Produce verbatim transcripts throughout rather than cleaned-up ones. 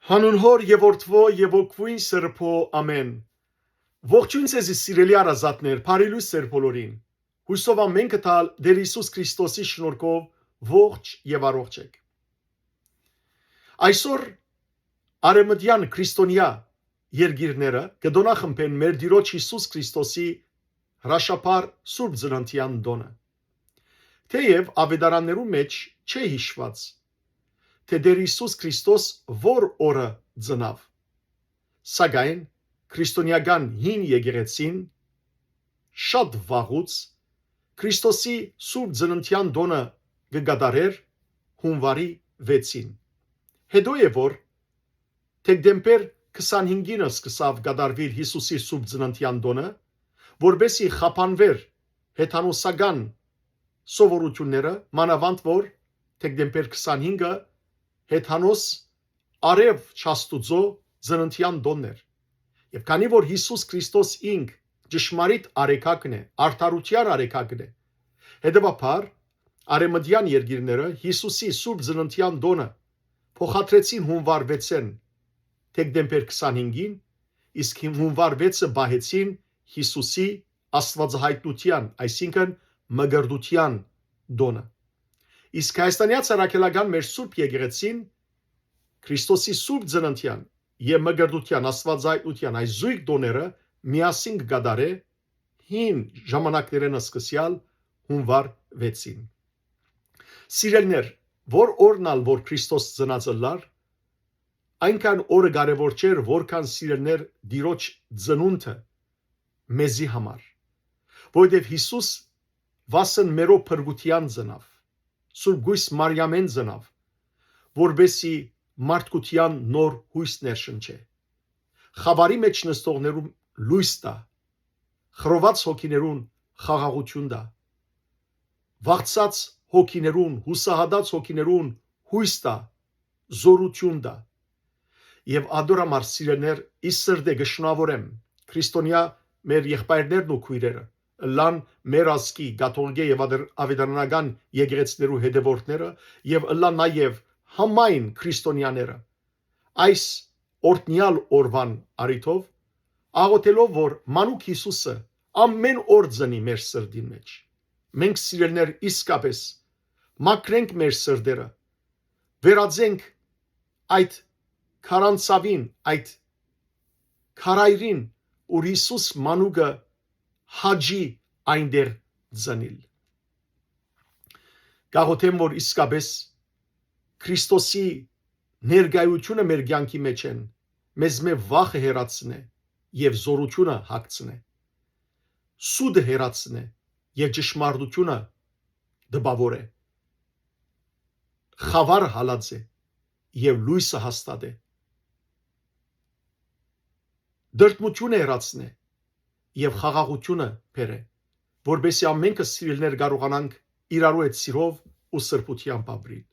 Հանուն Հօր եւ Որդւոյ եւ Հոգւոյն Սրբոյ, ամէն։ Ողջոյն ձեզի, սիրելի հարազատներ, բարի լոյս ձեր բոլորին։ Յուսով ամէնքը տալ Տէր Յիսուս Քրիստոսի շնորհքով ողջ եւ առողջ էք։ Այսօր արեւմտեան քրիստոնեայ երկիրները կը տօնախմբեն մեր Տիրոջ Յիսուս Քրիստոսի հրաշափառ Սուրբ Ծննդեան տօնը։ Թէեւ աւետարաններու մէջ չէ յիշուած, թէ Տէր Յիսուս Քրիստոս որ օրը ծնաւ, սակայն քրիստոնեական հին եկեղեցին շատ վաղուց Քրիստոսի Սուրբ Ծննդեան տօնը կը կատարէր յունուարի վեցին։ Հետո է որ դեկտեմբեր քսանհինգինը սկսաւ կատարուիլ Յիսուսի Սուրբ Ծննդեան տօնը, որպէս զի խափանուէր հեթանոսական սովորութիւնները, մանաւանդ որ դեկտեմբեր քսանհինգը հեթանոս արեւ չաստուծոյ ծննդեան տօնն էր։ Եւ քանի որ Յիսուս Քրիստոս ինք ճշմարիտ արեգակն է, արդարութեան արեգակն է, հետեւաբար արեւմտեան երկիրները Յիսուսի Սուրբ Ծննդեան տօնը փոխադրեցին յունուար վեցէն դեկտեմբեր քսանհինգին, իսկ յունուար վեցը պահեցին Յիսուսի աստուածահայտնութեան, այսինքն՝ մկրտութեան տօնը։ Իսկ Հայաստանեայ Առաքելական մեր Սուրբ Եկեղեցին Քրիստոսի Սուրբ Ծննդեան եւ մկրտութեան, աստուածահայտնութեան այս զոյգ տօները միասին կը կատարէ հին ժամանակներէն սկսեալ յունուար վեցին։ Սիրելիներ, որ օրն ալ որ Քրիստոս ծնած ըլլար, այնքան օրը կարեւոր չէր, որքան, սիրելիներ, Տիրոջ ծնունդը մեզի համար, որովհետեւ Յիսուս վասն մերոյ փրկութեան ծնաւ, Սուրբ Կոյս Մարիամէն ծնաւ, որպէս զի մարդկութեան նոր յոյս ներշնչէ, խաւարի մէջ նստողներուն լոյս տայ, խռոված հոգիներուն խաղաղութիւն տայ, վախցած հոգիներուն, յուսահատած հոգիներուն յոյս տայ, զօրութիւն տայ։ Եւ ատոր համար, սիրելիներ, ի սրտէ կը շնորհաւորեմ քրիստոնեայ մեր եղբայրներն ու քոյրերը, ըլլան մեր ազգի կաթողիկէ եւ ադր-, աւետարանական եկեղեցիներու հետեւորդները եւ ըլլան նաեւ համայն քրիստոնեաները, այս օրհնեալ օրուան առիթով, աղօթելով որ մանուկ Յիսուսը ամէն օր ծնի մեր սրտին մէջ։ Մենք, սիրելիներ, իսկապես մաքրենք մեր սրտերը, վերածենք այդ քարանցաւին, այդ քարայրին, ուր Յիսուս մանուկը հաճի այնտեղ ծնիլ։ Կաղոթեմ որ իսկապես Քրիստոսի ներկայությունը մեր կեանքի մէջէն մեզմէ վախը հեռացնէ եւ զօրութիւնը հագցնէ, սուտը հեռացնէ եւ ճշմարտութիւնը տպաւորէ, խաւարը հալած է եւ լոյսը հաստատէ, դրդմութիւնը հեռացնէ եւ խաղաղութիւնը բերէ, որպէս զի ամէնքը, սիրելիներ, կարողանանք իրարու հետ սիրով ու սրբութեամբ ապրիլ։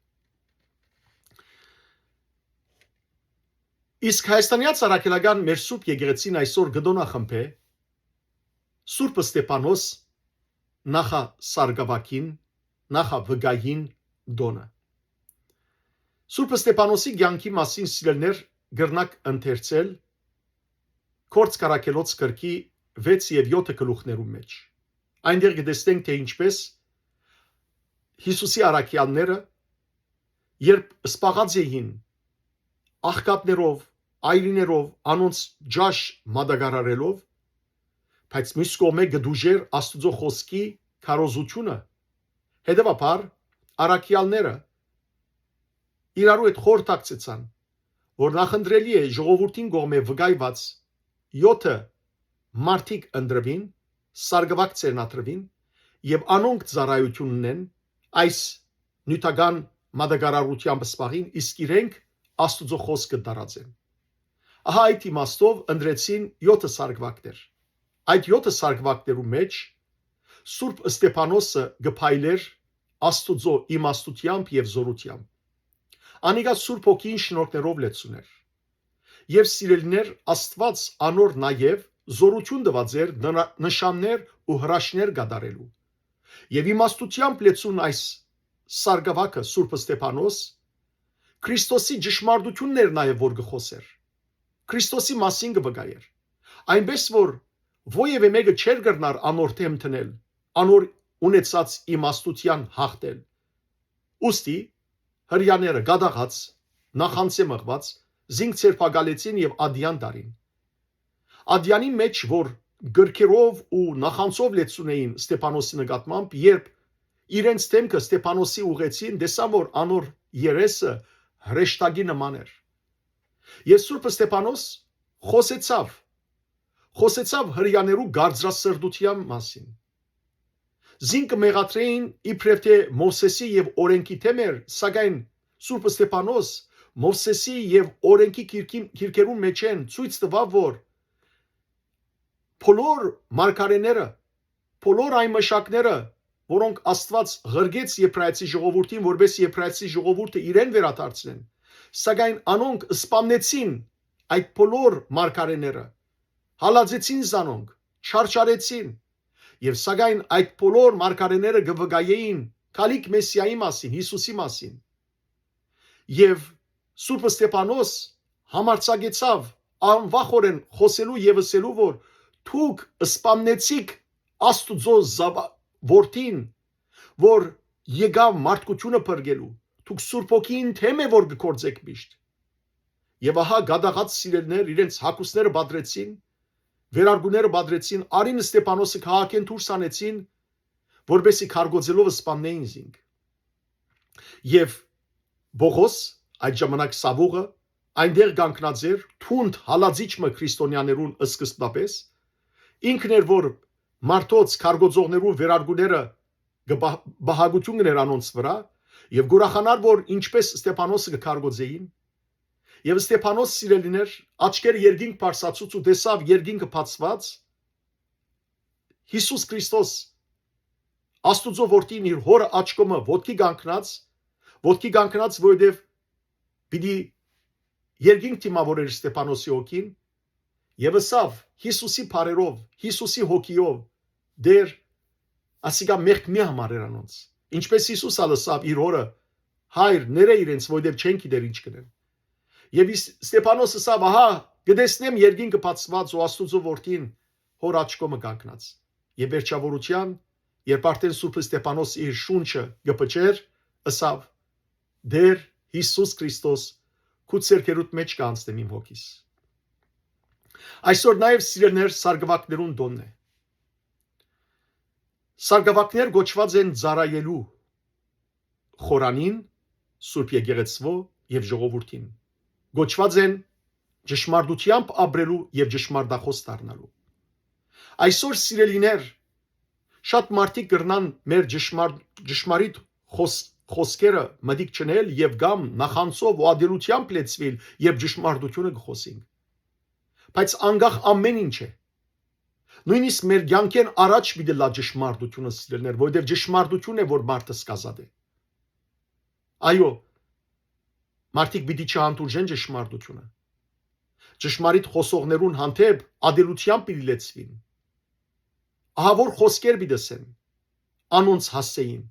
Իսկ Հայաստանեայ Առաքելական մեր Սուրբ Եկեղեցին այսօր կը տօնախմբէ Սուրբ Ստեփանոս նախասարկաւագին, նախավկային տօնը։ Սուրբ Ստեփանոսի կեանքի մասին, սիրելիներ, կրնաք ընթերցել Գործք Առաքելոց գրքի վեց եւ յոթ գլուխներու մէջ։ Այնտեղ կը տեսնենք, թէ ինչպէս Յիսուսի առաքեալները, երբ սպաղած էին աղքատներով, այրիներով, անոնց ճաշ մատակարարելով, բայց միւս կողմէ կը դուժէր Աստուծոյ խօսքի քարոզութիւնը, հետեւաբար առաքեալները իրարու հետ խորհրդակցեցան, որ նախընտրելի է ժողովուրդին կողմէ վկայուած յոթը մարդիկ ընտրուին, սարկաւագ ձեռնադրուին եւ անոնք ծառայութիւն ունեն այս նիւթական մատակարարութեամբ սպաղին, իսկ իրենք Աստուծոյ խօսքը տարածեն։ Ահա այդ իմաստով ընտրեցին յոթը սարկուակներ։ Այդ յոթը սարկուակներու մէջ Սուրբ Ստեփանոսը կը փայլէր Աստուծոյ իմաստութեամբ եւ զօրութեամբ։ Անիկա Սուրբ Հոգին շնորհներով լեցուն էր։ Եւ, սիրելիներ, Աստուած անոր նաեւ զօրութիւն տուած էր նրա-, նշաններ ու հրաշքներ կատարելու։ Եւ իմաստութեամբ լեցուն այս սարկաւագը Սուրբ Ստեփանոս Քրիստոսի ճշմարտութիւնն էր նաեւ որ կը խօսէր։ Քրիստոսի մասին կը վկայէր։ Այնպէս որ որեւէ մէկը չէր կրնար անոր դէմ դնել, անոր ունեցած իմաստութեան յաղթել։ Ուստի հրեաները կատաղած, նախանձէ մղուած, զինք ձերբակալեցին եւ ատեան տարին։ Ատեանին մէջ որ գրքերով ու նախանձով լեցուն էին Ստեփանոսի նկատմամբ, երբ իրենց դէմքը Ստեփանոսի ուղեցին, տեսան որ անոր երեսը հրեշտակի նման էր։ Եւ Սուրբ Ստեփանոս խօսեցաւ, խօսեցաւ հրեաներու գարձրասրտութեան մասին։ Զինք կը մեղադրէին իբրեւ թէ Մովսէսի եւ օրէնքի դէմ էր, սակայն Սուրբ Ստեփանոս Մովսէսի եւ օրէնքի գիրքին, գիրքերուն մէջէն ցոյց տուաւ որ բոլոր մարգարէները, բոլոր այն մշակները, որոնք Աստուած ղրկեց Եբրայեցի ժողովուրդին, որպէս Եբրայեցի ժողովուրդը իրեն վերադարձնեն, սակայն անոնք սպաննեցին այդ բոլոր մարգարէները, հալածեցին զանոնք, չարչարեցին, եւ սակայն այդ բոլոր մարգարէները կը վկայէին գալիք Մեսիայի մասին, Յիսուսի մասին։ Եւ Սուրբ Ստեփանոս համարձակեցաւ անվախորեն խօսելու եւ ըսելու որ դուք սպաննեցիք Աստուծոյ զաვა-, որդին, որ եկաւ մարդկութիւնը փրկելու, դուք Սուրբ Հոգիին դէմ է որ կը գործէք միշտ։ Եւ ահա կատաղած սիրելիներ իրենց հագուստները պատրեցին, վերարկուները պատրեցին, արին Ստեփանոսը քաղաքէն դուրս անեցին, որպէսի քարկոծելով սպաննէին զինք։ Եւ Պողոս, այդ ժամանակ Սաւուղը, այնտեղ կանգնած էր, թունդ հալածիչ մը քրիստոնեաներուն սկզբնապէս, ինքն էր որ մարդոց քարկոծողներուն վերարկուները կը պահ-, պահակութիւն կ'ընէր անոնց վրայ, եւ կ'ուրախանար որ ինչպէս Ստեփանոսը կը քարկոծէին։ Եւ Ստեփանոս, սիրելիներ, աչքերը երկինք բարձրացուց ու տեսաւ երկինքը բացուած, Յիսուս Քրիստոս, Աստուծոյ որդին իր հօրը աջ կողմը ոտքի կանգնած, ոտքի կանգնած, որովհետեւ պիտի երկինք դիմաւորէր Ստեփանոսի հոգին, եւ ըսաւ Յիսուսի բառերով, Յիսուսի հոգիով. «Տէր, ասիկա մեղք մի համարեր անոնց»։ Ինչպէս Յիսուս ալ ըսաւ իր հօրը. «Հայր, ներէ իրենց, որովհետեւ չեն գիտեր ինչ կ'ընեն»։ Եւ Իս-, Ստեփանոս ըսաւ. «Ահա, կը տեսնեմ երկինքը բացուած ու Աստուծոյ որդին հօր աջ կողմը կանգնած»։ Եւ վերջաւորութեան, երբ արդեն Սուրբ Ստեփանոս իր շունչը կը փչէր, ըսաւ. «Տէր Յիսուս Քրիստոս, քու ձեռքերուդ մէջ կ'անցնեմ իմ հոգիս»։ Այսօր նաեւ, սիրելիներ, սարգուակներուն տօնն է։ Սարգուակներ կոչուած են ծառայելու խորանին, Սուրբ Եկեղեցւոյ եւ ժողովուրդին։ Կոչուած են ճշմարտութեամբ ապրելու եւ ճշմարտախօս դառնալու։ Այսօր, սիրելիներ, շատ մարդիկ կրնան մեր ճշմար-, ճշմարիտ խոս-, խոսքերը մտիկ չնել եւ կամ նախանձով ու ատելությամբ լեցուիլ, երբ ճշմարտութիւնը կը խօսինք։ Բայց անկախ ամեն ինչ է, նոյնիսկ մեր կեանքէն առաջ պիտի լա ճշմարտութիւնը, սիրելիներ, որովհետեւ ճշմարտութիւնն է որ մարդը կ'ազատէ։ Այո, մարդիկ պիտի չհանդուրժեն ճշմարտութիւնը։ Ճշմարիտ խօսողներուն հանդէպ ատելությամբ պիտի լեցուին։ Ահա որ խոսքեր պիտի ըսեն, անոնց հասցէին։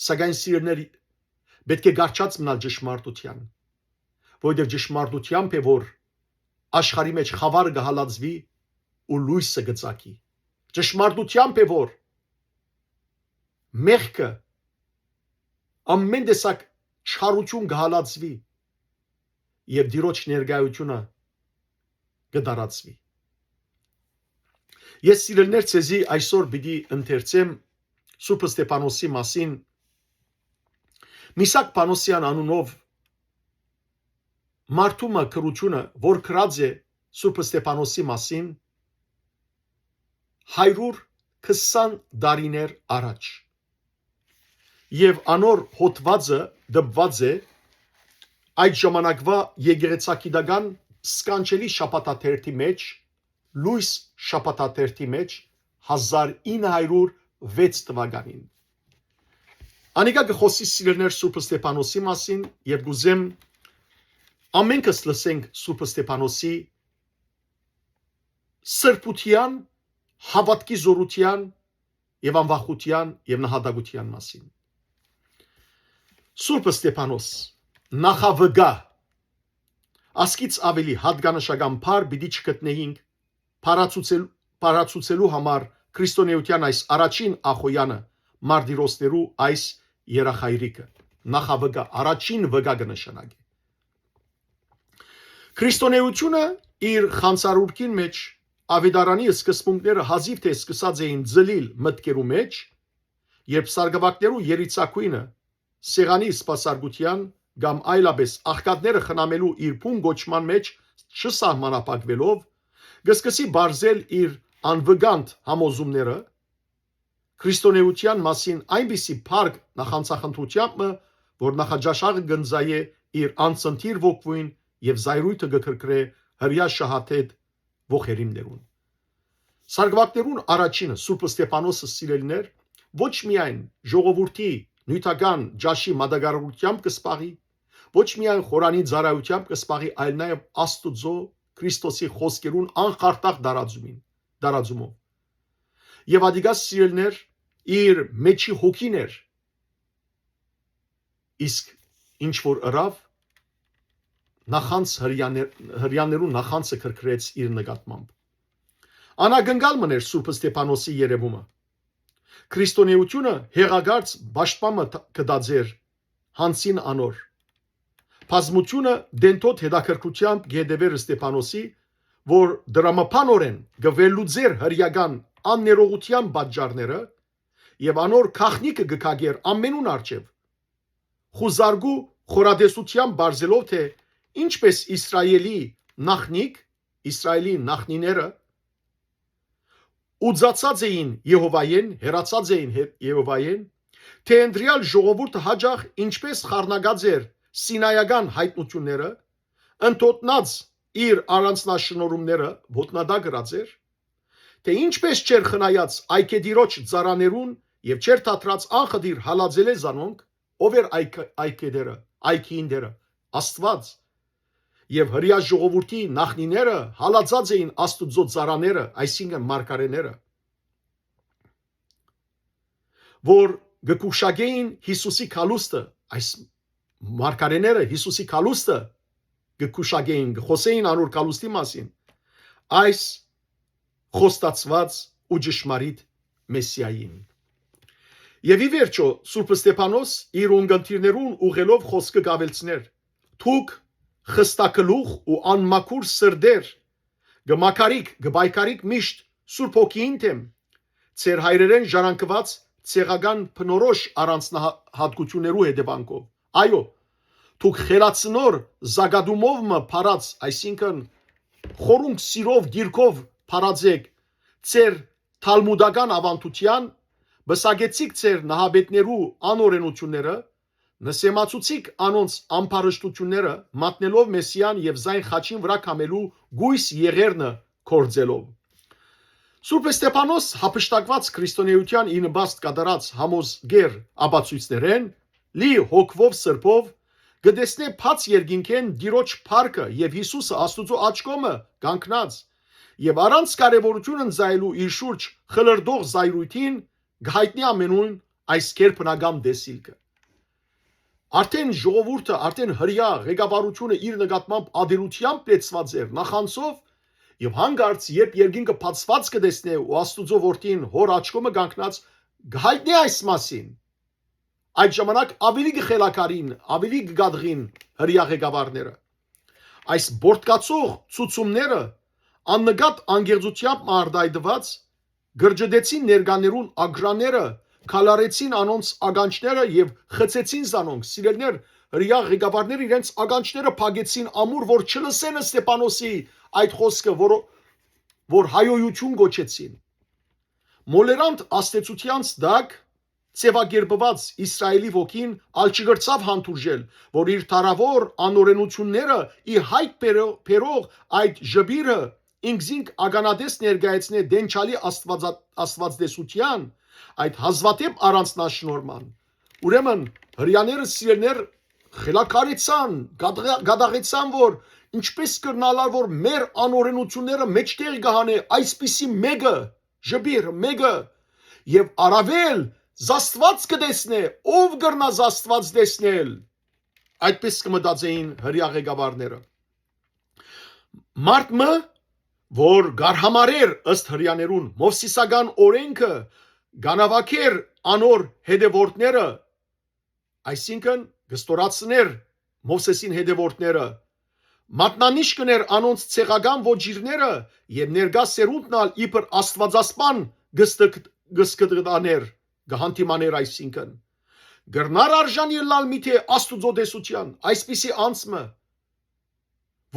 Սակայն, սիրելիներ, պէտք է կառչած մնալ ճշմարտութեան, որովհետեւ ճշմարտութեամբ է որ աշխարհի մէջ խաւարը կը հալածուի ու լոյսը կը ծագի։ Ճշմարտութեամբ է որ մեղքը, ամեն տեսակ չարութիւն կը հալածուի եւ Տիրոջ ներկայութիւնը կը տարածուի։ Ես, սիրելիներ, ձեզի այսօր պիտի ընթերցեմ Սուրբ Ստեփանոսի մասին Միսակ Փանոսեան անունով մարդու մը գրութիւնը, որ գրած է Սուրբ Ստեփանոսի մասին, հարիւր քսան տարիներ առաջ։ Եւ անոր հոդուածը տպուած է այդ ժամանակուայ եկեղեցագիտական սքանչելի շաբաթաթերթի մէջ, Լոյս շաբաթաթերթի մէջ, հազար ինը հարիւր վեց թուականին։ Անիկա կը խօսի, սիրելիներ, Սուրբ Ստեփանոսի մասին, եւ կ'ուզեմ ամենքս լսենք Սուրբ Ստեփանոսի սրբութեան, հաւատքի զօրութեան եւ անվախութեան եւ նահատակութեան մասին։ Սուրբ Ստեփանոս, նախավգայ։ Ասկից աւելի յատկանշական բառ պիտի չգտնէինք բառացուցել-, բառացուցելու համար քրիստոնէութեան այս առաջին ախոյեանը, մարտիրոսներու այս երախայրիկը, նախավգայ, առաջին վկայ կը նշանակէ։ Քրիստոնէութիւնը իր խանցարուրքին մէջ, աւետարանի սկզբունքները հազիւ թէ սկսած էին ծլիլ մտքերու մէջ, երբ սարկուակներու երիցակոյնը սեղանի սպասարկութեան կամ այլապէս աղքատները խնամելու իր բուն կոչման մէջ չսահմանափակուելով, կը սկսի պարզել իր անվկանդ համոզումները, քրիստոնէութեան մասին այնպիսի փառք նախանցախնդրութեամբ մը, որ նախաճաշակը կ'ընծայէ իր անցընթիր ոգւոյն եւ զայրոյթը կը քրքրէ հրեայ շահաթեթ ոխերիմներուն։ Սարկուակներուն առաջինը, Սուրբ Ստեփանոսը, սիրելիներ, ոչ միայն ժողովուրդի նիւթական ճաշի մատակարարութեամբ կը զբաղի, ոչ միայն խորանի ծառայութեամբ կը զբաղի, այլ նաեւ Աստուծոյ Քրիստոսի խօսքերուն անխարդախ տարածումին, տարածումով։ Եւ ատիկա, սիրելիներ, իր մէջի հոգին էր, իսկ ինչ որ ըրաւ, նախանց հրեաներ-, հրեաներուն նախանցը քրքրեց իր նկատմամբ։ Անակնկալ մըն էր Սուրբ Ստեփանոսի երևումը։ Քրիստոնէութիւնը հեղագարծ պաշտպանը տ-, կդած էր յանցին անոր։ Բազմութիւնը դենթոտ հետաքրքրութեամբ կը հետեւէր Ստեփանոսի, որ դրամաբանօրէն կը վերլուծէր հրեական աններողութեան պատճառները եւ անոր գաղտնիքը կը քակէր ամենուն առջեւ, խուզարկու խորատեսութեան պարզելով, թէ ինչպէս Իսրայէլի նախնիք, Իսրայէլի նախնիները ուծացած էին Եհովայէն, հեռացած էին հե-, Եհովայէն, թէ ընտրեալ ժողովուրդը յաճախ ինչպէս խառնակած էր սինայական յայտնութիւնները, ընդօտնած իր առանձնաշնորհումները ոտնատակ ըրած էր, թէ ինչպէս չէր խնայած այգետիրոջ ծառաներուն եւ չէր դադրած անխտիր հալածելէ զանոնք, ով էր այգ-, այգետերը, այգիին դերը, Աստուած։ Եւ հրեայ ժողովուրդի նախնիները հալածած էին Աստուծոյ ծառաները, այսինքն՝ մարգարէները, որ կը կուշակէին Յիսուսի գալուստը, այս մարգարէները Յիսուսի գալուստը կը կուշակէին, կը խօսէին անոր գալուստի մասին, այս խոստացուած ու ճշմարիտ Մեսիային։ Եւ ի վերջոյ, Սուրբ Ստեփանոս իր ունկնդիրներուն ուղղելով խօսքը կ'աւելցնէր. «Դուք խստագլուխ ու անմաքուր սրտեր, կը մաքարիք, կը պայքարիք միշտ Սուրբ Հոգիին դէմ, ձեր հայրերէն ժառանգուած ցեղական բնորոշ առանձնահատկութիւններու հետեւանքով։ Այո, դուք խելացնոր զակատումով մը փարած, այսինքն՝ խորունկ սիրով, դիրքով փարած էք ձեր թալմուդական աւանդութեան, պսակեցիք ձեր նահապետներու անօրէնութիւնները, նսեմացուցիք անոնց ամբարշտութիւնները՝ մատնելով Մեսիան եւ զայն խաչին վրայ կամելու կոյս եղերնը գործելով»։ Սուրբ Ստեփանոս, յափշտակուած քրիստոնէութեան ի նպաստ կատարած համոզկեր ապացոյցներէն, լի հոգւով սրբով, կը տեսնէ բաց երկինքէն Տիրոջ փառքը եւ Յիսուսը Աստուծոյ աջ կողմը կանգնած, եւ առանց կարեւորութիւն ընծայելու իր շուրջ խլրտող զայրոյթին, կը յայտնի ամենուն այս գերբնական տեսիլքը։ Արդէն ժողովուրդը, արդէն հրեայ ղեկավարութիւնը իր նկատմամբ ատելութեամբ լեցուած էր նախանցով, եւ հանկարծ, երբ երկինքը բացուած կը տեսնէ ու Աստուծոյ որդին հօր աջ կողմը կանգնած, կը յայտնի այս մասին։ Այդ ժամանակ աւելի կը խելագարին, աւելի կը կատաղին հրեայ ղեկավարները։ Այս բորտկացող ցուցումները աննկատ անկեղծութեամբ մը արտայայտուած, կրճտեցին ներկաներուն ագրանները, քալարեցին անոնց ականջները եւ խցեցին զանոնք։ Սիրելիներ, հրեայ ղեկավարները իրենց ականջները փակեցին ամուր, որ չլսեն Ստեփանոսի այդ խօսքը, որ, որ հայոյութիւն կոչեցին։ Մոլերանդ աստեցութեանց տակ ձեւակերպուած Իսրայէլի ոգին ալ չկրցաւ հանդուրժել, որ իր դարաւոր անօրէնութիւնները ի յայտ բերո-, բերող այդ ժպիրը ինքզինք ականատես ներկայացնէ դենչալի Աստուածա-, աստուածտեսութեան, այդ հազվադեպ առանձնաշնորհման։ Ուրեմն, հրեաները, սիրելիներ, խելագարեցան, կատաղ-, կատաղեցան, որ ինչպէս կրնալար, որ մեր անօրէնութիւնները մէջտեղ կը հանէ այսպիսի մէկը, ժպիր մէկը, եւ առաւել զաստուած կը տեսնէ, ով կրնայ զաստուած տեսնել։ Այդպես կը մտածէին հրեայ ղեկավարները։ Մարդ մը, որ կ'արհամարէր ըստ հրեաներուն Մովսիսական օրէնքը, կ'անաւակէր անոր հետեւորդները, այսինքն՝ կը ստորացնէր Մովսէսին հետեւորդները, մատնանիշ կ'ընէր անոնց ցեղական ոճիրները եւ ներկայ սերունդն ալ իբր աստուածասպան կը ստգ-, կը սկտանէր, կը հանդիմանէր այսինքն։ Կրնար արժանի ըլլալ միթէ Աստուծոյ տեսութեան այսպիսի անձ մը,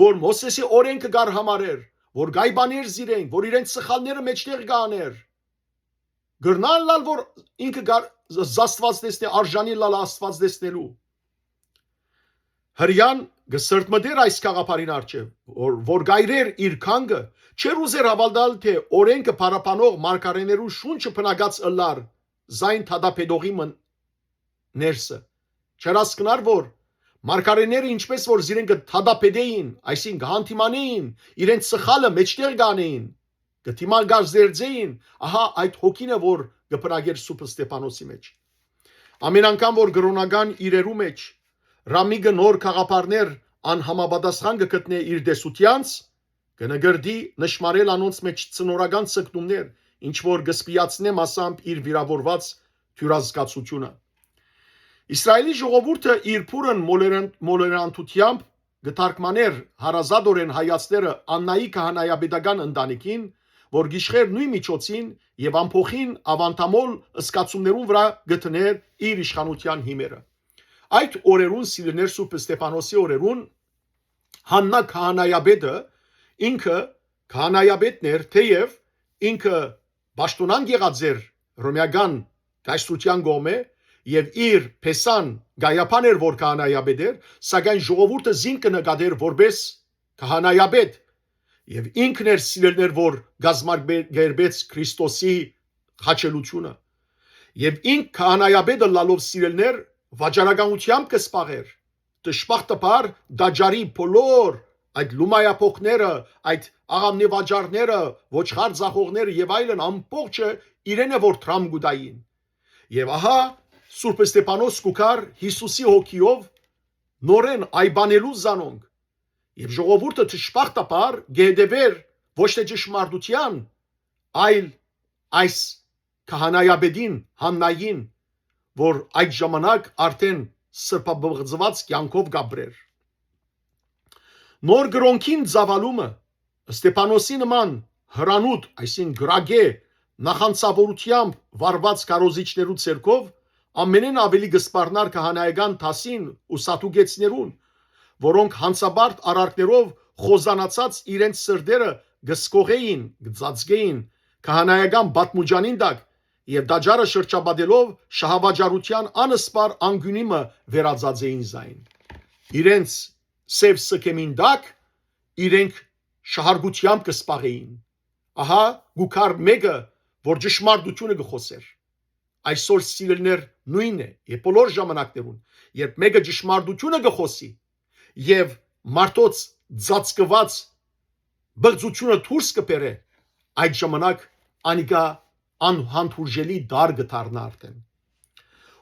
որ Մովսէսի օրէնքը կ'արհամարէր, որ կ'այպանէր զիրենք, որ իրենց սխալները մէջտեղ կ'անէր։ Կրնար ըլլալ, որ ինքը կար-, զաստուած տեսնէ, արժանի ըլլալ Աստուած տեսնելու։ Հրեան կը սրտմտէր այս գաղափարին առջեւ, որ, որ կ'այրէր իր քանքը, չէր ուզեր հաւատալ, թէ օրէնքը փառաբանող մարգարէներու շունչը բնակած ըլլար զայն դատապետողի մն-, ներսը։ Չերասկնար, որ մարգարէները ինչպես որ զիրենք կը դատապետէին, այսինքն՝ կը հանդիմանէին, իրենց սխալը մէջտեղ կ'անէին, կը դիմակարծերծէին, ահա այդ հոգին է, որ կը բնակեր Սուրբ Ստեփանոսի մեջ։ Ամեն անգամ, որ կրօնական իրերու մեջ Ռամիկը նոր գաղափարներ անհամապատասխան կը գտնէ իր տեսութեանց, կը նկրտի նշմարել անոնց մեջ ցնորական ցկտումներ, ինչ որ կը սպիացնէ մասամբ իր վիրաւորուած դիւրազգացութիւնը։ Իսրայէլի ժողովուրդը իր բուռն մոլերան-, մոլերանդութեամբ կը թարգմանէր հարազատօրէն հայացքները Աննայի քահանայապետական ընտանիքին, որ գիշխեր նոյն միջոցին եւ ամբոխին աւանդամոլ զգացումներուն վրայ կը դներ իր իշխանութեան հիմերը։ Այդ օրերուն, սիրելիներ, Սուրբ Ստեփանոսի օրերուն, Հաննա քահանայապետը ինքը քահանայապետն էր, թեեւ ինքը պաշտօնանկ եղած էր Հռոմեական կայսրութեան կողմէ, եւ իր փեսան Գայափան էր, որ քահանայապետ էր, սակայն ժողովուրդը զինք կը նկատէր որպէս քահանայապետ, եւ ինքն էր, սիրելիներ, որ կազմակերպեց Քրիստոսի խաչելութիւնը։ Եւ ինք քահանայապետը ըլլալով, սիրելիներ, վաճառականութեամբ կը զբաղէր։ Դժբախտաբար, տաճարի բոլոր այդ լումայափոխները, այդ աղամնի վաճառները, ոչխար ձախողները եւ այլն, ամբողջը իրեն է, որ դրամ կու տային։ Եւ ահա, Սուրբ Ստեփանոս կու գար Յիսուսի հոգիով նորէն այպանելու զանոնք, եւ ժողովուրդը դժբախտաբար կը հետեւէր ոչ թէ ճշմարտութեան, այլ այս քահանայապետին Հաննային, որ այդ ժամանակ արդէն սրբաբղծուած կեանքով կ'ապրէր։ Նոր կրօնքին ծաւալումը Ստեփանոսի նման հրանուտ, այսինքն՝ կրակէ նախանձաւորութեամբ վարուած քարոզիչներու ձեռքով ամենէն աւելի կը սպառնար քահանայական դասին ու սատուկեցիներուն, որոնք յանցապարտ արարքներով խոզանացած իրենց սրտերը կը սկողէին, կը ծածկէին քահանայական պատմուճանին տակ եւ տաճարը շրջապատելով շահավաճառութեան անսպառ անկիւնի մը վերածած էին զայն։ Իրենց սեւ սքեմին տակ իրենք շահարկութեամբ կը զբաղէին։ Ահա կու գար մէկը, որ ճշմարտութիւնը կը խօսէր։ Այսօր, սիրելիներ, նոյնն է եւ բոլոր ժամանակներուն, երբ մէկը ճշմարտութիւնը կը խօսի եւ մարդոց ծածկուած բղծութիւնը դուրս կը բերէ, այդ ժամանակ անիկա անհանդուրժելի դար կը դառնայ արդէն։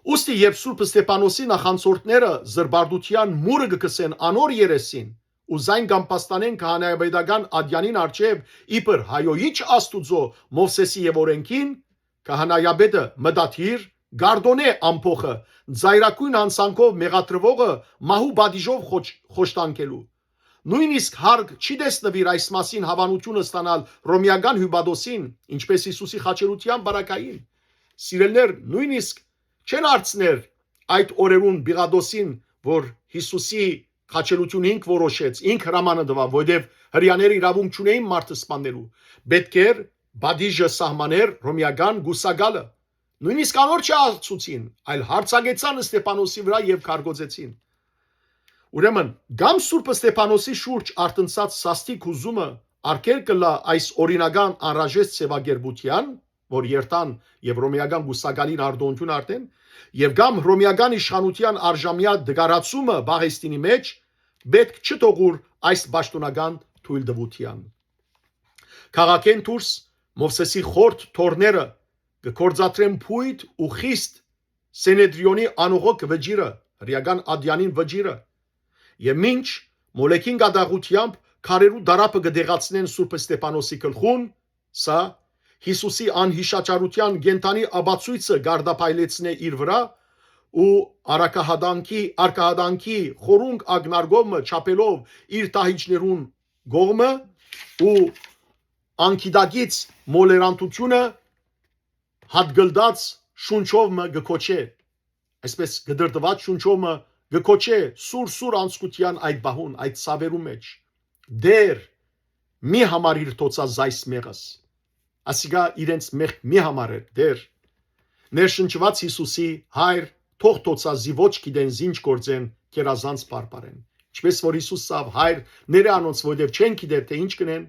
Ուստի, երբ Սուրբ Ստեփանոսի նախանձորդները զրպարտութեան մուրը կը կսեն անոր երեսին ու զայն կ'ամբաստանեն քահանայապետական ատեանին առջեւ իբր հայոյիչ Աստուծոյ, Մովսէսի եւ օրէնքին, քահանայապետը մտադիր կ'արտօնէ ամբոխը, ծայրագոյն յանցանքով մեղադրուողը մահու պատիժով խոչ-, խոշտանգելու։ Նոյնիսկ հարկ չի տեսնուիր այս մասին հաւանութիւնը ստանալ Հռոմեական հիւպատոսին, ինչպէս Յիսուսի խաչելութեան պարագային։ Սիրելիներ, նոյնիսկ չեն հարցներ այդ օրերուն Պիղատոսին, որ Յիսուսի խաչելութիւնը ինք որոշեց, ինք հրամանը տուաւ, որովհետեւ հրեաները իրաւունք չունէին մարդը սպաննելու։ Պէտք էր պատիժը սահմանէր Հռոմեական կուսակալը։ Նոյնիսկ անոր չհարցուցին, այլ հարձակեցան Ստեփանոսի վրայ եւ քարկոծեցին։ Ուրեմն, կամ Սուրբ Ստեփանոսի շուրջ արթնցած սաստիկ յուզումը արգելք կ'ըլլայ այս օրինական անհրաժեշտ ձեւակերպութեան, որ երթան եւ հռոմեական կուսակալին արտօնութիւն արդէն, եւ կամ հռոմեական իշխանութեան արժամեայ դկարացումը Պաղեստինի մեջ պէտք չթողուր այս պաշտօնական թոյլտուութեան։ Քաղաքէն դուրս Մովսէսի խորթ թոռները կը գործադրեն փոյթ ու խիստ Սենեդրիոնի անողոք վճիռը, հրեական ատեանին վճիռը, Եւ մինչ մոլեքին կատաղութեամբ քարերու դարապը կը դեղացնեն Սուրբ Ստեփանոսի գլխուն, սա Յիսուսի անյիշաչարութեան կենդանի ապացոյցը կարտափայլեցնէ իր վրայ ու արագահատանքի, արկահատանքի խորունկ ակնարկով մը չափելով իր դահիճներուն կողմը ու անգիտակից մոլերանտությունը հատկլտած շունչով մը կը կոչէ, այսպես կտրտուած շունչով մը կը կոչէ սուր սուր անցկության այդ բահուն, այդ ցաւերու մեջ. «Տէր, մի համարիր թոցա զայս մեղս»։ Ասիկա իրենց մեղք մի համարեր, Տէր։ Ներշնչուած Յիսուսի՝ «Հայր, թող թոցա զի ոչ գիտեն զինչ գործեն, կերազանց բարբարեն»։ Ինչպես որ Յիսուս սավ հայր ներէ անոնց, որտեւ չեն գիտեր թէ ինչ կնեն,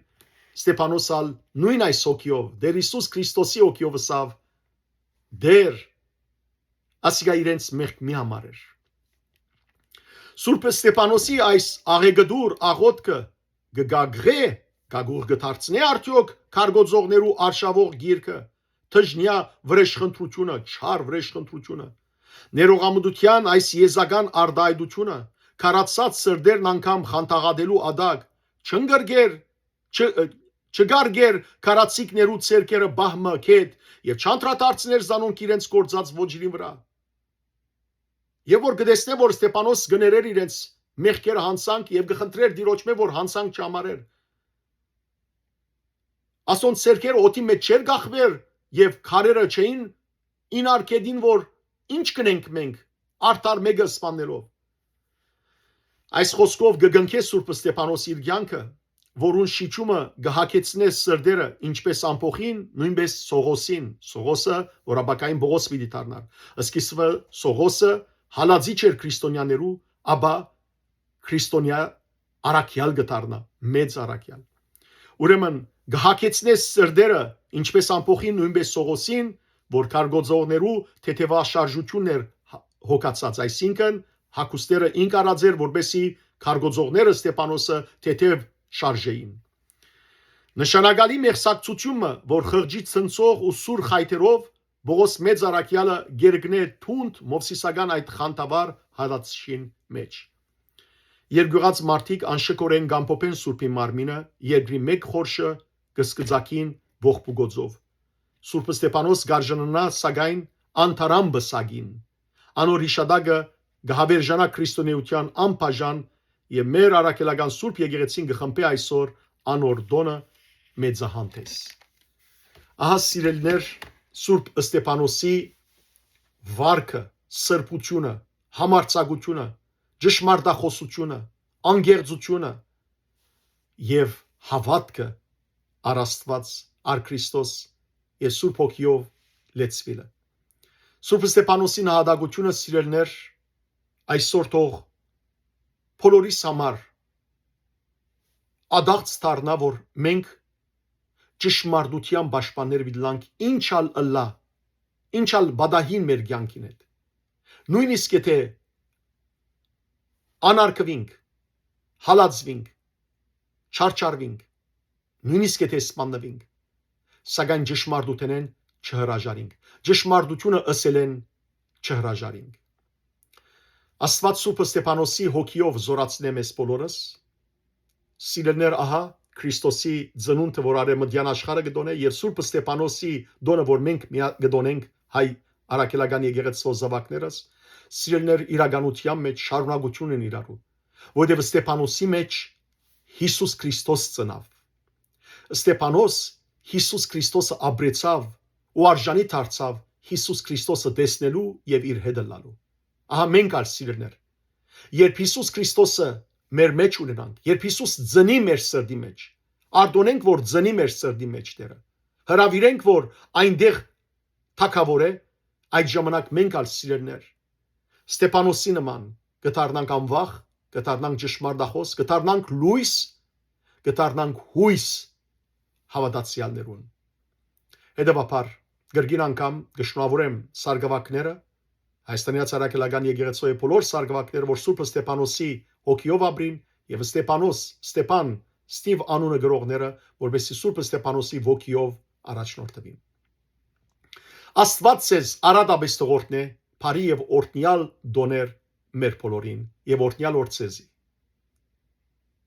Ստեփանոս ալ նոյն այս հոգիով, Տէր Յիսուս Քրիստոսի հոգիով ըսաւ. «Տէր», ասիկա իրենց մեղք մի համարեր։ Սուրբ Ստեփանոսի այս աղեգդուր աղոթքը կը գագղէ, գագուղ կը դարձնէ արդեօք քարկոծողներու արշաւող գիրքը, թժնեայ վրեժխնդրությունը, չար վրեժխնդրությունը, ներողամտության այս եզական արտայայտությունը, քարացած սրտերն անգամ խանդաղատելու ատակ, չընկրկեր, չ-, չկարկեր քարացիկներու ձեռքերը բահ մը գետ եւ չանդրադարձներ զանոնք իրենց գործած ոճիրին վրայ։ Եւ որ կտեսնէ, որ Ստեփանոս կներեր իրենց մեղքերը յանցանք եւ կը խնդրեր Տիրոջմէ, որ յանցանք չհամարեր։ Ասոնց ձեռքերը օդի մեջ չէր կախուեր եւ քարերը չէին ինարկեդին, որ ինչ կնենք մենք, արդար մէկը սպաննելով։ Այս խոսքով կը կնքէ Սուրբ Ստեփանոս իր կեանքը, որուն շիջումը կը հագեցնէ սրտերը, ինչպես ամբոխին, նոյնպես Սողոսին, Սողոսը, որ ապագային Պողոս պիտի դառնար։ Սկիզբը Սողոսը հալածիչ էր քրիստոնյաներու, ապա քրիստոնեայ առաքեալ կը դառնայ, մեծ առաքեալ։ Ուրեմն, կը հագեցնէ սրտերը, ինչպես ամբոխին, նոյնպես Սողոսին, որ քարկոծողներու թեթեւաշարժությունն էր հա-, հոգացած, այսինքն, հագուստերը ինք առած էր, որպեսզի քարկոծողները Ստեփանոսը թեթեւ շարժէին։ Նշանակալի մեղսակցությունը, որ խղճի ցնցող ու սուր խայթերով Պողոս մեծ առաքեալը կերկնէ թունդ մովսիսական այդ խանդավառ հալածիչին մեջ։ Երկյուղած մարդիկ անշքորեն կ'ամփոփեն Սուրբին մարմինը երկրի մէկ խորշը կսկծակին ողբուկոծով։ Սուրբ Ստեփանոս կ'արժանանայ, սակայն, անթարան պսակին։ Անոր յիշատակը կը հաւերժանայ քրիստոնէութեան անբաժան եւ մեր առաքելական Սուրբ Եկեղեցին կը խմբէ այսօր անոր տօնը մեծահանդես։ Ահա, սիրելիներ, Սուրբ Ստեփանոսի վարքը, սրբությունը, համարձակությունը, ճշմարտախօսությունը, անկեղծությունը եւ հաւատքը առ Աստուած, առ Քրիստոս եւ Սուրբ Հոգիով լեցուիլը։ Սուրբ Ստեփանոսի նահատակությունը, սիրելիներ, այսօր թող բոլորիս համար ադաղց դառնայ, որ մենք ճշմարտութեան պաշտպաններ պիտի լանք, ինչ ալ ըլլայ, ինչ ալ պատահին մեր կեանքին հետ։ Նոյնիսկ եթէ անարգուինք, հալածուինք, չարչարուինք, նոյնիսկ եթէ սպաննուինք, սակայն ճշմարտութենէն չհրաժարինք, ճշմարտությունը ըսելէն չհրաժարինք։ Աստուած Սուրբ Ստեփանոսի հոգիով զորացնէ մեզ բոլորս։ Սիրելիներ, ահա Քրիստոսի ծնունդը, որ արեւմտեան աշխարհը կը տօնէ, եւ Սուրբ Ստեփանոսի տօնը, որ մենք միա-, կը տօնենք հայ առաքելական եկեղեցւոյ զաւակներս, սիրելիներ, իրականութեան մեջ շարունակություն են իրարու, որովհետեւ Ստեփանոսի մեջ Յիսուս Քրիստոս ծնաւ։ Ստեփանոս Յիսուս Քրիստոսը ապրեցաւ ու արժանի դարձաւ Յիսուս Քրիստոսը տեսնելու եւ իր հետ ըլլալու։ Ահա մենք ալ, սիրելիներ, երբ Յիսուս Քրիստոսը մեր մեջ ունենանք, երբ Յիսուս ծնի մեր սրտի մեջ, արտոնենք, որ ծնի մեր սրտի մեջ Տերը, հրաւիրենք, որ այնտեղ թագաւոր է, այդ ժամանակ մենք ալ, սիրելիներ, Ստեփանոսի նման կը դառնանք անվախ, կը դառնանք ճշմարտախօս, կը դառնանք լոյս, կը դառնանք յոյս հաւատացեալներուն։ Հետեւաբար, կրկին անգամ կը շնորհաւորեմ սարգսակները, Հայաստանի Արաքելական Եկեղեցւոյ բոլոր սարգսակները, որ Սուրբ Ստեփանոսի հոգիով ապրին, եւ Ստեփանոս, Ստեփան, Ստիվ անունը գրողները, որպեսզի Սուրբ Ստեփանոսի ոգիով առաջնորդվին։ Աստուած ձեզ արատապէս տղորտնէ բարի եւ օրհնեալ տօներ մեր բոլորին եւ օրհնեալ օր ձեզի։